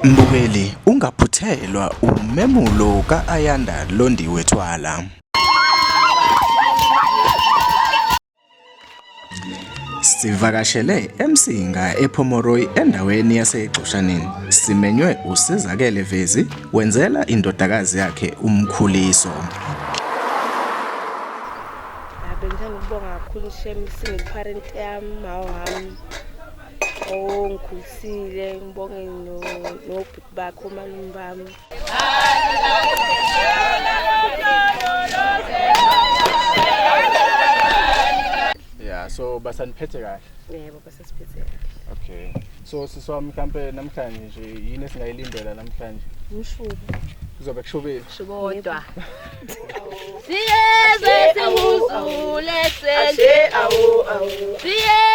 Mbukeli ungaphuthelwa umemulo ka-Ayanda Londiwe Thwala. Sivakashele eMsinga ePomeroy endaweni yaseGxoshaneni. Simenywe uSizakele Vezi wenzela indodakazi yakhe umkhuliso. Bengithanda ukubonga kakhulu shem single parent yami, ma wami ongikhulisile, ngibonge nobhuti bakhe omalume bami. Yeah, so basaniphethe kahle. Yebo, basasiphethe kahle. Okay. So sisi wami mhlampe namhlanje nje yini esingayilindela namhlanje? Umshubo. Kuzobe kushubile. Shukodwa. Siyeze singuzule sendle. Siyeze.